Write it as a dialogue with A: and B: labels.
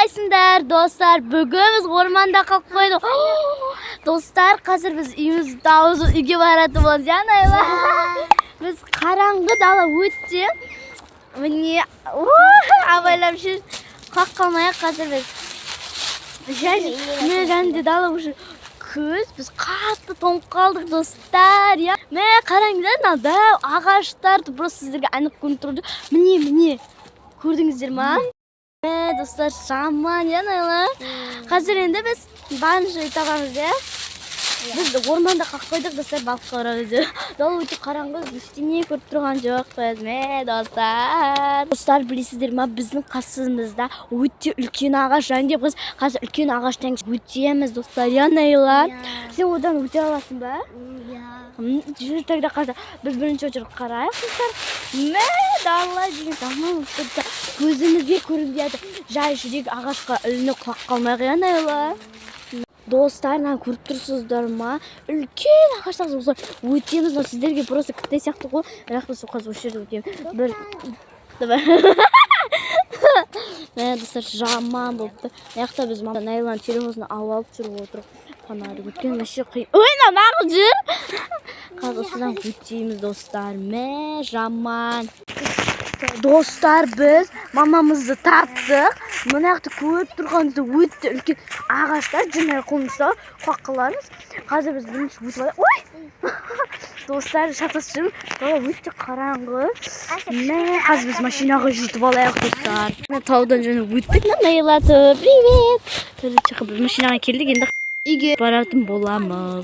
A: Қалайсыңдар, достар? Бүгін біз орманда қалып қойдық. Достар, қазір біз үйімізді тауысып, үйге баратын боламыз, иә, Найла? Біз қараңғы дала өте, міне, абайлап жүр, құлап қалмайық. Қазір біз жай, міне, және де дала уже күз, біз қатты тоңып қалдық, достар, иә. Міне, қараңыздар, мына дәу ағаштар просто сіздерге анық көрініп тұр. Міне, міне, көрдіңіздер ма? Мә, достар, жаман, иә, Найла? Қазір енді біз барынша үй табамыз, иә. Біз орманда қалып қойдық, достар, балыққа барамыз деп. Дала өте қараңғы, ештеңе көріп тұрған жоқпыз. Мә, достар, достар, білесіздер ма, біздің қасымызда өте үлкен ағаш, және де біз қазір үлкен ағаштан өтеміз, достар, иә, Найла? Сен одан өте аласың ба?
B: Иә.
A: Жүр тогда. Қазір біз бірінші очередь қарайық, достар. Мә, дала деген жаман болып кетті, көзімізге көрінбей. Жай жүрек, ағашқа ілініп құлап қалмайық, иә, Найла? Достар, мынаны көріп тұрсыздар ма? Үлкен ағаштар, осылай өтеміз. Мынау сіздерге просто кітап сияқты ғой, бірақ біз қазір осы жерде өтеміз. Бір, давай. Мә, достар, жаман болыпты. Мына жақта біз Найланың телефонын алып алып жүріп отырық, фонарик, өйткені вообще қиын. Ой, мынау нағыз жүр. Қазір осыдан өтеміз, достар. Мә, жаман. Достар, біз мамамызды таптық. Мына жақта көріп тұрғаныңыздай өте үлкен ағаштар. Жинай, қолын ұстап құлап қалармыз. Қазір біз бірінші өтіп алайық. Ой, достар, шатасып жүрмін, дала өте қараңғы. Мә, қазір біз машинаға жетіп алайық, достар. Мына таудан жаңа өттік. Мына Найла тұр. Привет! Короче, біз машинаға келдік, енді
B: Үйге
A: баратын боламыз.